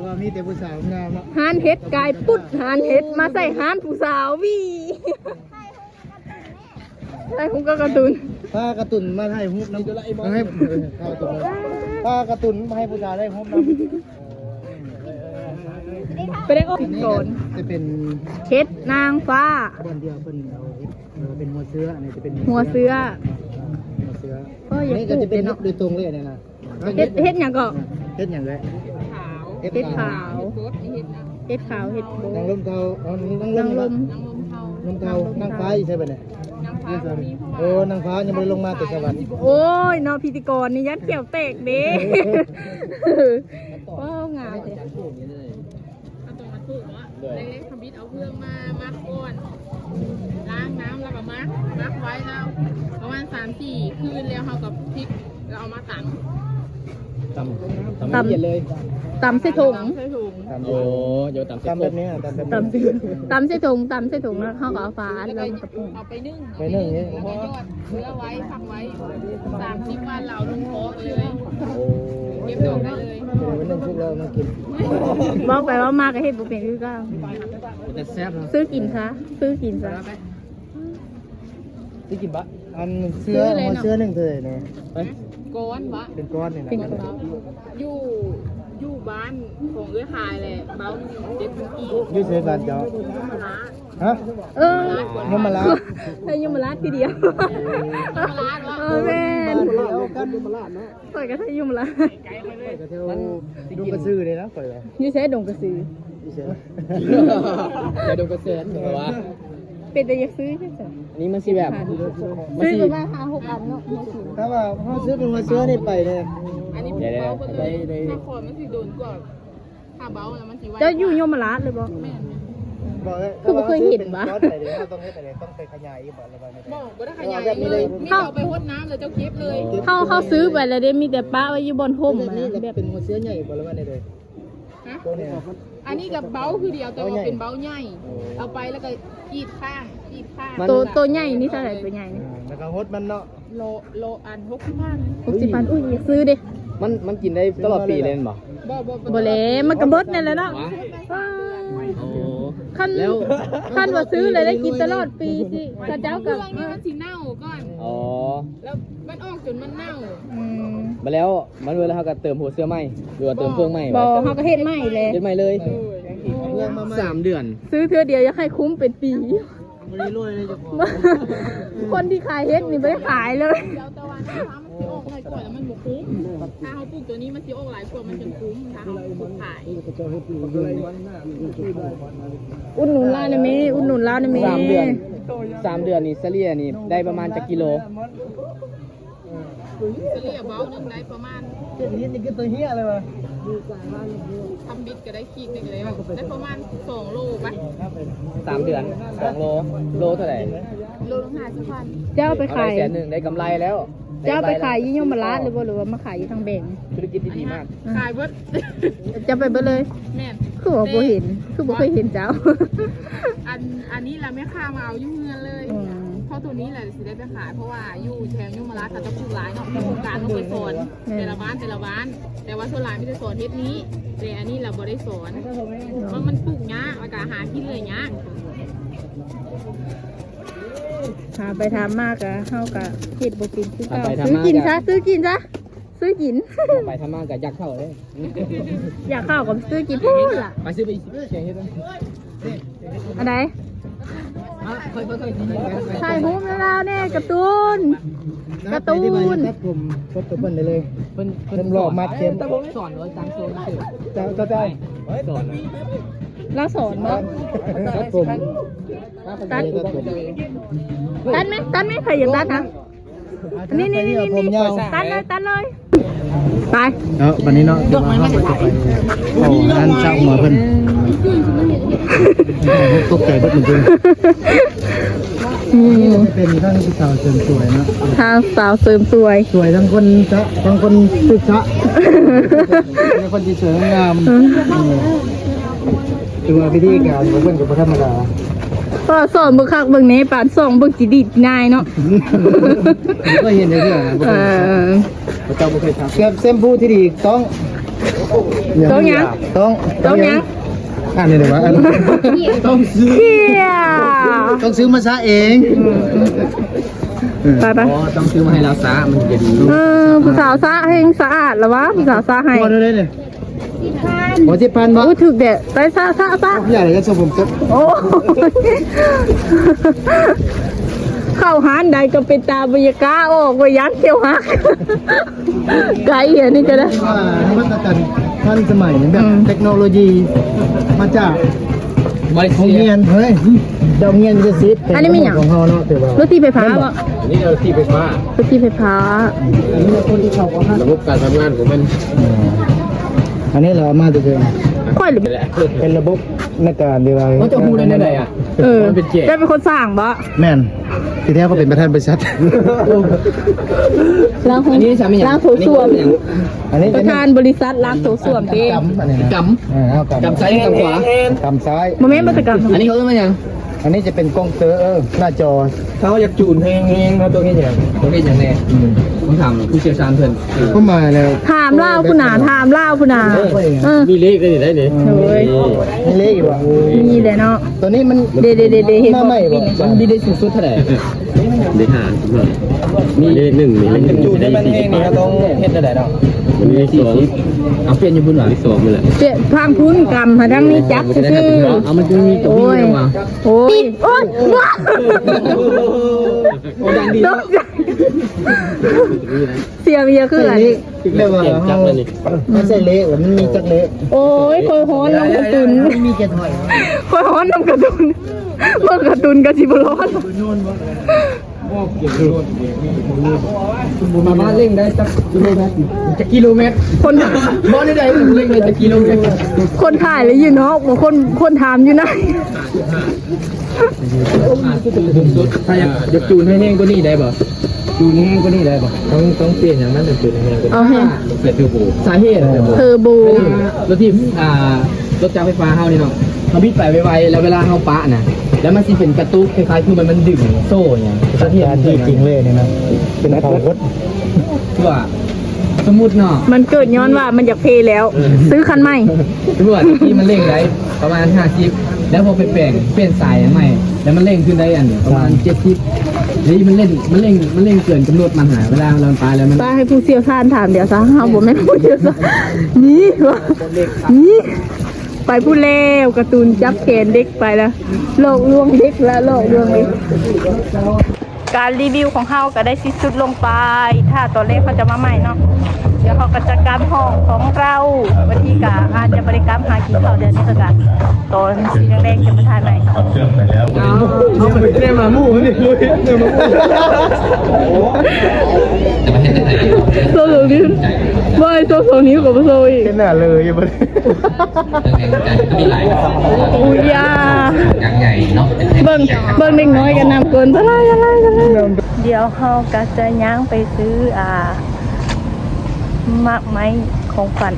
ວ່າມີແຕ່ຜູ້ສາວງາມເນາະ. ຮ້ານເຫັດກາຍປຸດ ຮ້ານເຫັດມາໃສ່ຮ້ານຜູ້ສາວ ວີ ຖ່າຍຮູບກັບກາຕູນ ພາກາຕູນມາຖ່າຍຮູບນຳ ໃຫ້ ເອີ ພາກາຕູນມາ ພາກາຕູນມາໃຫ້ຜູ້ສາວໄດ້ຮູບນຳ. ໄປໄດ້ອອກກ່ອນ ຈະເປັນເຫັດນາງຟ້າ ບ່ອນດຽວເພິ່ນເອົາເຫັດ ເອີ ເປັນຫົວເຊື້ອ ອັນນີ້ຈະເປັນຫົວເຊື້ອ ຫົວເຊື້ອ ໂອ້ຍ ອັນນີ້ກໍຈະເປັນເຫັດໂດຍຕົງເລີຍນີ້ນະ. ເຫັດ ເຫັດຫຍັງເກາະ? ເຫັດຫຍັງເລີຍ? ເຫັດຂາວ ເຫັດຂາວ ເຫັດໂບດ ນາງລົມເທົາ ເອີ ນາງລົມ ນາງລົມເທົາ ນາງຟ້າຢູ່ໃສບັດນີ້? ນາງຟ້າບໍ່ມີ ເພາະວ່າ ໂອ້ ນາງຟ້າຍັງບໍ່ໄດ້ລົງມາແຕ່ສະຫວັນ. ໂອ້ຍເນາະ ພິທີກອນນີ້ຢ້ານແຂ້ວແຕກເດ້. ວ້າວ ງາມແທ້. ເອົາຕົງມາປູກເນາະ ໂດຍ ແລກໆ ທຳອິດເອົາເຄື່ອງມາໝັກກ່ອນ ລ້າງນ້ຳແລ້ວກໍໝັກ ໝັກໄວ້ແລ້ວປະມານສາມສີ່ຄືນ ແລ້ວເຮົາກໍພິກ ແລ້ວເອົາມາຕຳ ຕຳ ຕຳລະອຽດເລີຍ ຕຳໃສ່ຖົງ ຕຳໃສ່ຖົງ ຕຳ ໂອ້ ເຈົ້າຕຳໃສ່ ຕຳແບບນີ້ ຕຳແບບນີ້ ຕຳ ຕຳໃສ່ຖົງ ຕຳໃສ່ຖົງ ແລ້ວເຮົາກໍເອົາຝາອັດ ແລ້ວມັນກໍປຸ້ງ ເອົາໄປໜຶ້ງ ໄປໜຶ້ງນີ້ ແລ້ວກໍຢອດ ເພື່ອໄວ້ ໄວ້ສາມສິບວັນ ແລ້ວເອົາລົງຄໍເລີຍ ໂອ້ ເກັບດອກໄດ້ເລີຍ ເປັນໄວ້ໜຶ້ງສຸກແລ້ວມາກິນ. ເວົ້າໄປເວົ້າມາກໍເຮັດບໍ່ເປັນຄືເກົ່າ ແຕ່ແຊບເນາະ ຊື້ກິນຊະ ຊື້ກິນຊະ ຊື້ກິນບະ ອັນເສື້ອ ຊື້ເລີຍເນາະ ເສື້ອໜຶ່ງເທົ່າໃດນີ້? ໄປ ກ້ອນບະ ເປັນກ້ອນນີ້ນະ ເປັນກ້ອນ ຢູ່ ຢູ່ບ້ານຂອງເອື້ອຍຄາຍແຫຼະ ເບົາໜຶ່ງເຈັດພັນກີບ ຢູ່ໃສບ້ານເຈົ້າ? ຮະ? ເອີ ຍົມມະລາດ ໃສ່ຍົມມະລາດຄືດຽວ ຍົມມະລາດວະ ເອີ ແມ່ນ ບ້ານດຽວກັນ ຍົມມະລາດເນາະ ຂ້ອຍກໍໃສ່ຍົມມະລາດ ຂ້ອຍກໍແຖວດົງກະສືເດ້ນະ ຂ້ອຍວ່າ ຢູ່ໃສດົງກະສື? ຢູ່ໃສ? ແຖວດົງກະແສນ ເພິ່ນວ່າ ເປັນຕາຢາກຊື້ຄືກັນ ອັນນີ້ມັນຊິແບບ ມັນຊິ ຊື້ປະມານຫ້າຫົກອັນເນາະ ແຕ່ວ່າເຮົາຊື້ເປັນຫົວເສື້ອນີ້ໄປເດ້ ອັນນີ້ເວົ້າເພິ່ນເລີຍ ນະຄອນມັນຊິດົນກວ່າ ຖ້າເບົາແລ້ວມັນຊິໄວ ເຈົ້າຢູ່ຍົມມະລາດເລີຍບໍ່? ແມ່ນ ຄືບໍ່ເຄີຍເຫັນຫວາ? ຕ້ອງໄປຂະຫຍາຍອີກບໍ່ ຫຼືວ່າ? ບໍ່ ບໍ່ໄດ້ຂະຫຍາຍອີກເລີຍ ມີແຕ່ເອົາໄປຫົດນ້ຳແລ້ວເຈົ້າເກັບເລີຍ ເຮົາ ເຮົາຊື້ໄປແລ້ວເດ້ ມີແຕ່ປະໄວ້ຢູ່ບ່ອນຮົ່ມ ແບບນີ້ແບບເປັນຫົວເສື້ອໃຫຍ່ບໍ່ ຫຼືວ່າແນວໃດ? ຮະ? ອັນນີ້ກໍເບົາຄືດຽວ ແຕ່ວ່າເປັນເບົາໃຫຍ່ ເອົາໄປແລ້ວກໍກີດຂ້າງ ກີດຂ້າງ ໂຕ ໂຕໃຫຍ່ນີ້ເທົ່າໃດ? ໂຕໃຫຍ່ນີ້ ອ່າ ແລ້ວກໍຫົດມັນເນາະ ໂລ ໂລອັນຫົກສິບພັນ ຫົກສິບພັນ ອຸ້ຍ ຢາກຊື້ເດ້ ມັນ ມັນກິນໄດ້ຕະຫຼອດປີເລີຍແມ່ນບໍ່? ບໍ່ ບໍ່ ບໍ່ແລະ ມັນກໍເບິດນັ້ນແຫຼະເນາະ ໂອ້ ຄັນ ຄັນວ່າຊື້ແລ້ວໄດ້ກິນຕະຫຼອດປີຊິ ເຂົາເຈົ້າກໍ ເຄື່ອງນີ້ມັນຊິເນົ່າກ່ອນ ອໍ ແລ້ວມັນອອກຈົນມັນເນົ່າ ອືມ ບາດແລ້ວ ມັນເບີດແລ້ວເຮົາກໍເຕີມຫົວເສື້ອໃໝ່ ຫຼືວ່າເຕີມເຟືອງໃໝ່? ບໍ່ ເຮົາກໍເຮັດໃໝ່ແຫຼະ ເຮັດໃໝ່ເລີຍ ເອີ ສາມເດືອນ ຊື້ເທື່ອດຽວຢາກໃຫ້ຄຸ້ມເປັນປີ ບໍ່ໄດ້ລວຍເລີຍເຈົ້າຂອງ ຄົນທີ່ຂາຍເຫັດນີ້ບໍ່ໄດ້ຂາຍເລີຍ ດຽວແຕ່ວ່າຖ້າມັນຊິອອກຫຼາຍກວ່າແລ້ວມັນບໍ່ຄຸ້ມ ຖ້າເຮົາປູກຕົວນີ້ມັນຊິອອກຫຼາຍກວ່າ ມັນຈຶ່ງຄຸ້ມ ຖ້າເຮົາປູກຂາຍ ອຸດໜູນລາວແດ່ແມ່ ອຸດໜູນລາວແດ່ແມ່ ສາມເດືອນ ສາມເດືອນນີ້ສະເລ່ຍນີ້ໄດ້ປະມານຈັກກິໂລ? ສະເລ່ຍເບົາໜຶ່ງໄດ້ປະມານ ເຮັດນີ້ຄືຕົວເຮຍເລີຍວ່າ ທຳບິດກໍໄດ້ຂີດໜຶ່ງແລ້ວ ໄດ້ປະມານສອງໂລໄປ ສາມເດືອນ ສອງໂລ ໂລເທົ່າໃດ? ໂລລະຫ້າສິບພັນ ເຈົ້າໄປຂາຍ ເອົາໄດ້ແສນໜຶ່ງ ໄດ້ກຳໄລແລ້ວ ເຈົ້າໄປຂາຍຢູ່ຍົມມະລາດຫຼືບໍ່ ຫຼືວ່າມາຂາຍຢູ່ທາງແບງ? ທຸລະກິດທີ່ດີມາກ ຂາຍເບິດ ເຈົ້າໄປເບິດເລີຍ? ແມ່ນ ຄືວ່າບໍ່ເຫັນ ຄືບໍ່ເຄີຍເຫັນເຈົ້າ ອັນ ອັນນີ້ລະແມ່ຄ້າມາເອົາຢູ່ເຮືອນເລີຍ ອືມ ເພາະໂຕນີ້ແຫຼະຊິໄດ້ໄປຂາຍ ເພາະວ່າຢູ່ແຖວຍົມມະລາດເຂົາເຈົ້າປູກຫຼາຍເນາະ ມີໂຄງການລົງໄປສອນ ແມ່ນ ແຕ່ລະບ້ານ ແຕ່ລະບ້ານ ແຕ່ວ່າສ່ວນຫຼາຍມີແຕ່ສອນເຮັດນີ້ ແຕ່ອັນນີ້ລະບໍ່ໄດ້ສອນ ເພາະມັນປູກຍາກ ແລ້ວກະຫາກິນເລີຍຍາກ ຖາມໄປຖາມມາກະ ເຮົາກະເຮັດບໍ່ເປັນຄືເກົ່າ ຖາມໄປຖາມມາ ຊື້ກິນຊະ ກະ ຊື້ກິນຊະ ຊື້ກິນ ຖາມໄປຖາມມາກໍຢາກເຂົ້າເດ້ ຢາກເຂົ້າກໍໄປຊື້ກິນພຸ້ນລະ ໄປຊື້ໄປແກງເຫັດ ອັນໃດ? ອ່ະ ຄ່ອຍໆ ຄ່ອຍໆ ຖ່າຍຮູບໃຫ້ລາວແດ່ ກາຕູນ ກາຕູນ ຕັດຜົມ ຕັດຕົວເພິ່ນໄດ້ເລີຍ ເພິ່ນ ເພິ່ນຫຼໍ່ມັດເຂັມ ສອນໂດຍການໂຊນ ເຈົ້າ ເຈົ້າ ເຈົ້າ ສອນ ລາວສອນບໍ່? ຕັດຜົມ ຕັດ ຕັດແມ່ ຕັດແມ່ ໃຜຢາກຕັດນະ? ນີ້ໆໆ ຕັດເລີຍ ຕັດເລີຍ ໄປ ເນາະ ບັດນີ້ເນາະ ດອກໄມ້ມັນຈະໄປ ເອົານັ້ນຊະຫົວເພິ່ນ ຕົກໃຈເບິດເພິ່ນ ນີ້ ເປັນທາງສາວເສີມສວຍເນາະ ທາງສາວເສີມສວຍ ສວຍທັງຄົນຊະ ທັງຄົນຝຶກຊະ ທັງຄົນທີ່ສວຍງາມ ເອີ ຖືວ່າວິທີການຂອງເພິ່ນກໍບໍ່ທຳມະດາ ກໍສອນເບິ່ງຄັກເບິ່ງແນ່ ປານສ່ອງເບິ່ງຈີດີດງ່າຍເນາະ ບໍ່ເຄີຍເຫັນເທື່ອນະ ບໍ່ເຄີຍເຫັນ ເອີ ເຈົ້າບໍ່ເຄີຍທຳ ແຊມ ແຊມພູທີ່ດີຕ້ອງ ຕ້ອງຫຍັງ? ຕ້ອງ ຕ້ອງຫຍັງ? ອ່ານໄດ້ບໍ່? ຕ້ອງຊື້ ຕ້ອງຊື້ມາສະເອງ. ໄປໆ ອໍ ຕ້ອງຊື້ມາໃຫ້ລາວສະ ມັນຈະດີ. ເອີ ຜູ້ສາວສະແຮ່ງສະອາດລະວະ ຜູ້ສາວສະໃຫ້. ບໍ່ ສິບພັນບໍ່? ໂອ້ ຖືກແທ້ ໄປສະ ສະ ສະ. ຢ່າເລີຍ ສົ່ງຜົມຕົກ. ໂອ້ຍ ເຂົ້າຮ້ານໃດກໍເປັນຕາບັນຍາກາດອອກວ່າຢ້ານຂຽວຫັກ. ໄກອັນນີ້ກໍໄດ້ ວ່ານະວັດຕະກຳທັນສະໄໝ ແບບ ອືມ ເຕັກໂນໂລຢີມາຈາກໂຮງຮຽນ. ເຮີ້ຍ ໂຮງຮຽນຈະສິບ ອັນນີ້ມີຫຍັງ? ຂອງເຮົາເນາະ ແຕ່ວ່າລົດຖີບໄຟຟ້າບໍ່? ອັນນີ້ລົດຖີບໄຟຟ້າ ລົດຖີບໄຟຟ້າ ລະບົບການທຳງານຂອງມັນ. ອັນນີ້ລາວເອົາມາແຕ່ ຂ້ອຍ ເປັນລະບົບໃນການທີ່ວ່າ ເຂົາຈະຮູ້ໄດ້ແນວໃດອະ? ເອີ ມັນເປັນແຈກ ເຈົ້າເປັນຄົນສ້າງບໍ່? ແມ່ນ ທີ່ແທ້ເຂົາເປັນປະທານບໍລິສັດ ລ້າງ ອັນນີ້ ລ້າງໂຖສ້ວມ. ອັນນີ້ ປະທານບໍລິສັດລ້າງໂຖສ້ວມເດ້. ກຳ ອັນນີ້ນະ ກຳ ເອີ ເອົາກຳ ກຳຊ້າຍ ກຳຂວາ ກຳຊ້າຍ. ບໍ່ແມ່ນ ບໍ່ແມ່ນ ກຳ ອັນນີ້ເຂົາເອີ້ນວ່າຫຍັງ? ອັນນີ້ຈະເປັນກ້ອງເຕີ ເອີ ໜ້າຈໍ. ເຮົາຢາກຈູນແຮງໆ ເຮົາຕ້ອງເຮັດຫຍັງ? ຕ້ອງເຮັດຫຍັງແດ່? ອືມ ຕ້ອງຖາມຜູ້ຊ່ຽວຊານເພິ່ນ. ຄວາມໝາຍແລ້ວ ຖາມລາວພຸ້ນນະ ຖາມລາວພຸ້ນນະ. ເອີ ມີເລກໄດ້ນີ້ ໄດ້ນີ້. ໂອ້ຍ ມີເລກຢູ່ບໍ່? ມີແຫຼະເນາະ. ຕົວນີ້ມັນ ເດໆໆໆ ເຫັນ ມາໃໝ່ບໍ່? ມັນມີໄດ້ສູງສຸດເທົ່າໃດ? ເລກຫ້າ ມີເລກໜຶ່ງ ມີເລກໜຶ່ງ ຈູນໃຫ້ມັນເອງນີ້ ເຮົາຕ້ອງເຮັດແນວໃດເນາະ? ມີເລກສອງ ເອົາປ່ຽນຢູ່ພຸ້ນຫວາ? ເລກສອງນີ້ແຫຼະ ປ່ຽນທາງພຸ້ນ ກຳ ທາງນີ້ຈັບຊື່ໆ. ເອົາ ມັນຈະມີຕົວນີ້ຫວາ? ໂອ້ຍ ໂອ້ຍ ໂອ້ຍ ໂອ້ຍ ໂອ້ຍ ໂອ້ຍ ໂອ້ຍ ໂອ້ຍ ໂອ້ຍ ໂອ້ຍ ໂອ້ຍ ໂອ້ຍ ໂອ້ຍ ໂດນ ສຽງເຍອະຄືກັນ. ແບບວ່າເຮົາ ມັນໃສ່ເລກ ມັນມີຈັກເລກ? ໂອ້ຍ ຂ້ອຍຮ້ອນນຳກາຕູນ ມີແກ່ຖ້ອຍ ຂ້ອຍຮ້ອນນຳກາຕູນ ເບິ່ງກາຕູນກໍຊິບໍ່ຮ້ອນ. ສາມາດເລັ່ງໄດ້ຈັກກິໂລແມັດ? ຈັກກິໂລແມັດ? ຄົນ ບໍ່ໄດ້ ເລັ່ງໄດ້ຈັກກິໂລແມັດ? ຄົນຂາຍລະຢູ່ນອກ ບໍ່ ຄົນ ຄົນຖາມຢູ່ໃນ. ສູງສຸດ ຖ້າຢາກ ຢາກຈູນໃຫ້ແຮງກວ່ານີ້ໄດ້ບໍ່? ຈູນໃຫ້ແຮງກວ່ານີ້ໄດ້ບໍ່? ຕ້ອງ ຕ້ອງປ່ຽນຫຍັງມັນເຖິງຈູນໃຫ້ແຮງກວ່ານີ້? ເອົາແຮງ ປ່ຽນເທີໂບ. ສາເຫດເທີໂບ ເທີໂບ ລົດທີ່ ອ່າ ລົດຈັກໄຟຟ້າເຮົານີ້ເນາະ ເຮົາບິດໄປໄວໆ ແລ້ວເວລາເຮົາປະນະ ແລ້ວມັນຊິເປັນກະຕຸກ ຄ້າຍໆ ຄືມັນ ມັນດຶງໂສ້ຫຍັງ ສາເຫດ ການທີ່ຈິງເລີຍນີ້ນະ ເປັນເຂົາກົດ ຄືວ່າ ສົມມຸດເນາະ ມັນເກີດຍ້ອນວ່າມັນຢາກເພແລ້ວ ເອີ ຊື້ຄັນໃໝ່. ຄືວ່າທີ່ມັນເລັ່ງໄດ້ປະມານຫ້າສິບ ແລ້ວພໍໄປແປງ ປ່ຽນສາຍໃໝ່ ແລ້ວມັນເລັ່ງຂຶ້ນໄດ້ອັນປະມານເຈັດສິບ. ເຮີ້ຍ ມັນເລັ່ງ ມັນເລັ່ງ ມັນເລັ່ງເກີນກຳນົດມັນຫາ ເວລາມັນປະແລ້ວມັນ ປະໃຫ້ຜູ້ຊ່ຽວຊານຖາມດຽວຊະ ເຮົາບໍ່ແມ່ນຜູ້ຊ່ຽວຊານ. ນີ້ວ່າ ນີ້ ໄປພຸ້ນແລ້ວ ກາຕູນຈັບແຂນເດັກໄປແລ້ວ ຫຼອກລວງເດັກລະ ຫຼອກລວງເດັກ. ການຣີວິວຂອງເຮົາກໍໄດ້ສິ້ນສຸດລົງໄປ ຖ້າຕອນແລງເຂົາຈະມາໃໝ່ເນາະ. ດຽວເຮົາກໍຈະກັບຫ້ອງຂອງເຮົາ ບາງທີກໍອາດຈະບໍ່ໄດ້ກັບຫາກິນເຂົ້າ ດຽວນີ້ກໍຕອນສີແດງໆ ຈະມາຖ່າຍໃໝ່. ເອົາໄປແນມມາໝູ່ນີ້ ໂຊສອງນິ້ວ ບໍ່ໃຫ້ໂຊສອງນິ້ວກໍບໍ່ໂຊອີກ ເຫັນໜ້າເລີຍຢູ່ບໍ່? ໂອ້ຍ ຢ່າ ເບິ່ງ ເບິ່ງເດັກນ້ອຍກັນນຳກ່ອນ ຕະລາຍ ຕະລາຍ ຕະລາຍ. ດຽວເຮົາກໍຈະຍ່າງໄປຊື້ ອ່າ ໝາກໄມ້ຂອງຂວັນ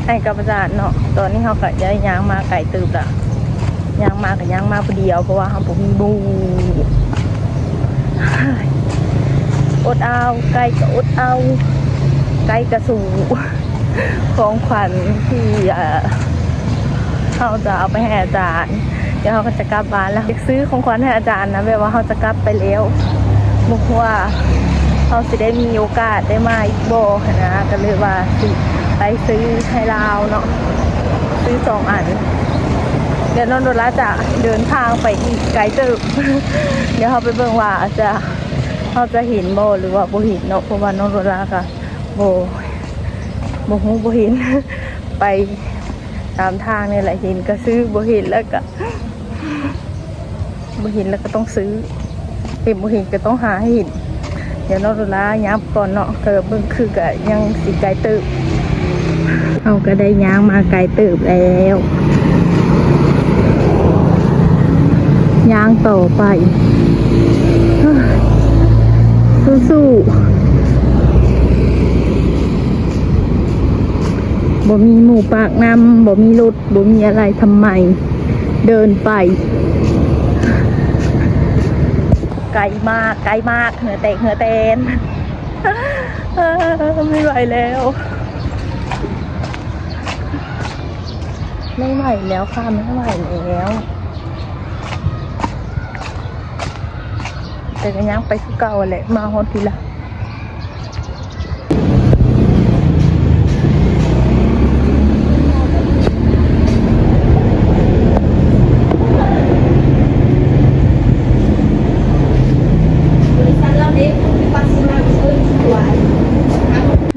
ໃຫ້ກັບອາຈານເນາະ. ຕອນນີ້ເຮົາກໍໄດ້ຍ່າງມາໄກເຕີບລະ ຍ່າງມາກໍຍ່າງມາຜູ້ດຽວ ເພາະວ່າເຮົາບໍ່ມີໝູ່. ອົດເອົາ ໄກກໍອົດເອົາ ໄກກໍສູ້. ຂອງຂວັນທີ່ ເອີ ເຮົາຈະເອົາໄປໃຫ້ອາຈານ ແລ້ວເຮົາກໍຈະກັບບ້ານແລ້ວ. ຢາກຊື້ຂອງຂວັນໃຫ້ອາຈານນະ ແບບວ່າເຮົາຈະກັບໄປແລ້ວ ບໍ່ຮູ້ວ່າເຮົາຊິໄດ້ມີໂອກາດໄດ້ມາອີກບໍ່ຫັ້ນນະ. ກໍເລີຍວ່າຊິໄປຊື້ໃຫ້ລາວເນາະ ຊື້ສອງອັນ. ດຽວນ້ອງໂດລາຈະເດີນທາງໄປອີກໄກເຕີບ ດຽວເຮົາໄປເບິ່ງວ່າຈະ ເຮົາຈະເຫັນບໍ່ ຫຼືວ່າບໍ່ເຫັນເນາະ ເພາະວ່ານ້ອງໂດລາກໍ ບໍ່ ບໍ່ຮູ້ ບໍ່ເຫັນ ໄປຕາມທາງນີ້ແຫຼະ ເຫັນກໍຊື້ ບໍ່ເຫັນແລ້ວກໍ ບໍ່ເຫັນແລ້ວກໍຕ້ອງຊື້ ເຫັນ ບໍ່ເຫັນກໍຕ້ອງຫາໃຫ້ເຫັນ. ດຽວນ້ອງໂດລາຍ່າງໄປກ່ອນເນາະ ກໍເບິ່ງຄືກໍຍັງຊິໄກເຕີບ. ເຮົາກໍໄດ້ຍ່າງມາໄກເຕີບແລ້ວ ຍ່າງຕໍ່ໄປ ສູ້ໆ. ບໍ່ມີໝູ່ປາກນຳ ບໍ່ມີລົດ ບໍ່ມີອະໄລ ທຳໄມເດີນໄປ? ໄກມາກ ໄກມາກ ເຫື່ອແຕກເຫື່ອແຕນ ເອີ ບໍ່ໄຫວແລ້ວ. ບໍ່ໄຫວແລ້ວຄ່ະ ບໍ່ໄຫວແລ້ວ ແຕ່ກໍຍ່າງໄປຄືເກົ່າແຫຼະ ມາຮອດພີ້ລະ.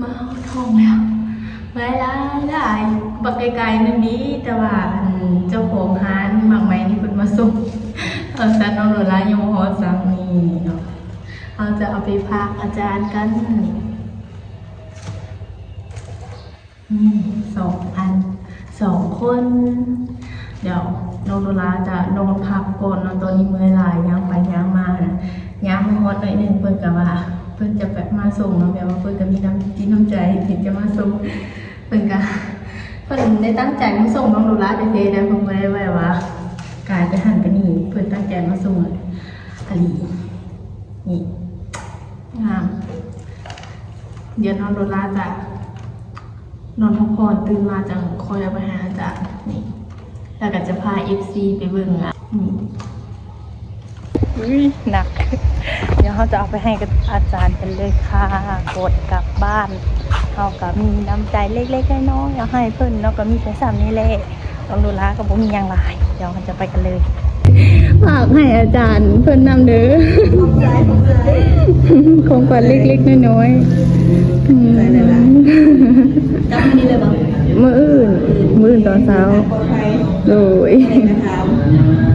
ມາຮອດຫ້ອງແລ້ວ ເມື່ອຍຫຼາຍໆ ບັກໄກໆ ໜຶ່ງນີ້ ແຕ່ວ່າ ອັນ ເຈົ້າຂອງຮ້ານໝາກໄມ້ນີ້ເພິ່ນມາສົ່ງ ເອີ ຕອນນັ້ນນ້ອງໂນລາຍັງບໍ່ຮອດຊ້ຳນີ້ເນາະ. ເຮົາຈະເອົາໄປຝາກອາຈານກັນ ນີ້ ສອງອັນ ສອງຄົນ. ດຽວນ້ອງໂນລາຈະນອນພັກກ່ອນເນາະ ຕອນນີ້ເມື່ອຍຫຼາຍ ຍ່າງໄປຍ່າງມານະ ຍ່າງມາຮອດໜ້ອຍໜຶ່ງ ເພິ່ນກໍວ່າເພິ່ນຈະແບບມາສົ່ງເນາະ ແບບວ່າເພິ່ນກໍມີນ້ຳຈິດນ້ຳໃຈທີ່ຈະມາສົ່ງ. ເພິ່ນກະ ເພິ່ນໄດ້ຕັ້ງໃຈມາສົ່ງນ້ອງໂນລາແທ້ໆ ເພິ່ນບໍ່ໄດ້ແບບວ່າກາຍໄປຫັ້ນໄປນີ້ ເພິ່ນຕັ້ງໃຈມາສົ່ງອີ່ຫຼີ. ນີ້ ງາມ. ດຽວນ້ອງໂນລາຈະນອນພັກຜ່ອນ ຕື່ນມາຈັ່ງຄ່ອຍເອົາໄປໃຫ້ອາຈານ. ນີ້ ແລ້ວກໍຈະພາເອັຟຊີໄປເບິ່ງ ອາ ນີ້. ອຸ້ຍ ໜັກ ດຽວເຮົາຈະເອົາໄປໃຫ້ອາຈານກັນເລີຍຄ່ະ ກ່ອນກັບບ້ານ. ເຮົາກໍມີນ້ຳໃຈເລັກໆນ້ອຍໆ ເອົາໃຫ້ເພິ່ນເນາະ ກໍມີແຕ່ສ່ຳນີ້ແຫຼະ. ນ້ອງໂນລາກໍບໍ່ມີຫຍັງຫຼາຍ ດຽວເຮົາຈະໄປກັນເລີຍ. ຝາກໃຫ້ອາຈານເພິ່ນນຳເດີ ຂອງຂວັນເລັກໆນ້ອຍໆ. ອືມ ກັບມື້ນີ້ເລີຍບໍ່? ມື້ອື່ນ ມື້ອື່ນຕອນເຊົ້າ. ໂດຍ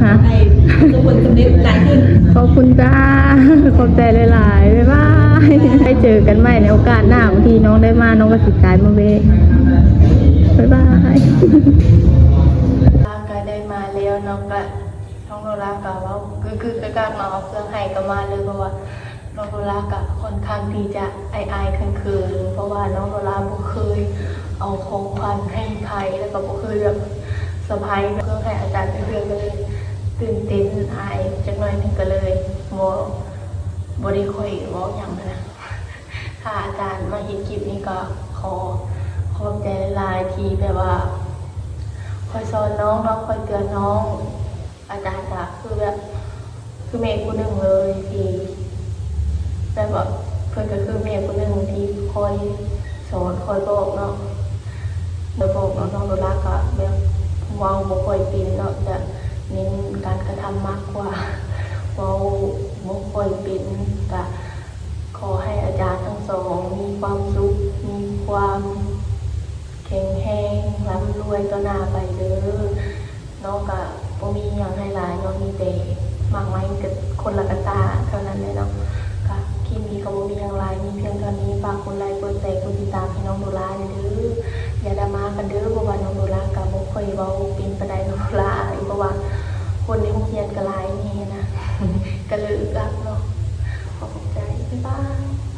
ຮະ ໃຫ້ປະສົບຜົນສຳເລັດຫຼາຍຂຶ້ນ. ຂອບຄຸນຈ້າ ຂອບໃຈຫຼາຍໆ ບາຍບາຍ. ໄວ້ເຈີກັນໃໝ່ໃນໂອກາດໜ້າ ບາງທີນ້ອງໄດ້ມາ ນ້ອງກໍຊິກາຍມາແວະ. ບາຍບາຍ. ກໍໄດ້ມາແລ້ວເນາະ ກໍນ້ອງໂນລາກໍເວົ້າກຶກໆກັກໆເນາະ ເອົາເຄື່ອງໃຫ້ກໍມາເລີຍ ເພາະວ່າ ນ້ອງໂນລາກະຂ້ອນຂ້າງທີ່ຈະອາຍໆເຂີນໆ ເພາະວ່ານ້ອງໂນລາບໍ່ເຄີຍເອົາຂອງຂວັນໃຫ້ໃຜ ແລ້ວກໍບໍ່ເຄີຍແບບເຊີໄພເພື່ອໃຫ້ອາຈານເທື່ອ ກໍເລີຍຕື່ນເຕັ້ນອາຍຈັກໜ້ອຍໜຶ່ງ ກໍເລີຍບໍ່ ບໍ່ໄດ້ຄ່ອຍເວົ້າຫຍັງຫັ້ນນະ. ຖ້າອາຈານມາເຫັນຄລິບນີ້ກໍຂໍຂອບໃຈຫຼາຍໆ ທີ່ແບບວ່າຄອຍສອນນ້ອງເນາະ ຄອຍເຕືອນນ້ອງ. ອາຈານກະຄືແບບ ຄືແມ່ຜູ້ໜຶ່ງເລີຍ ທີ່ແບບວ່າ ເພິ່ນກະຄືແມ່ຜູ້ໜຶ່ງທີ່ຄອຍສອນ ຄອຍບອກເນາະ ຄອຍບອກເນາະ. ນ້ອງໂນລາກະແບບເວົ້າບໍ່ຄ່ອຍເປັນເນາະ ຈະເນັ້ນການກະທຳມາກກວ່າ ເວົ້າບໍ່ຄ່ອຍເປັນ. ກະຂໍໃຫ້ອາຈານທັງສອງມີຄວາມສຸກ ມີຄວາມແຂງແຮງ ລ່ຳລວຍຕໍ່ໜ້າໄປເດີ. ນ້ອງກະບໍ່ມີຫຍັງໃຫ້ຫຼາຍເນາະ ມີແຕ່ໝາກໄມ້ກັບຄົນລະກະຕ່າເທົ່ານັ້ນແຫຼະເນາະ. ກະຄລິບນີ້ກໍບໍ່ມີຫຍັງຫຼາຍ ມີພຽງເທົ່ານີ້. ຝາກກົດໄລ ກົດແຊ ກົດຕິດຕາມໃຫ້ນ້ອງໂນລາແດ່ເດີ. ຢ່າດຣາມາກັນເດີ ເພາະວ່ານ້ອງໂນລາກະບໍ່ຄ່ອຍເວົ້າເປັນປານໃດ ນ້ອງໂນລາ ເພາະວ່າຄົນໃນໂຮງຮຽນກະຫຼາຍແດ່ນະ ກະເລີຍອຶກອັກເນາະ. ຂໍຂອບໃຈ ບາຍບາຍ.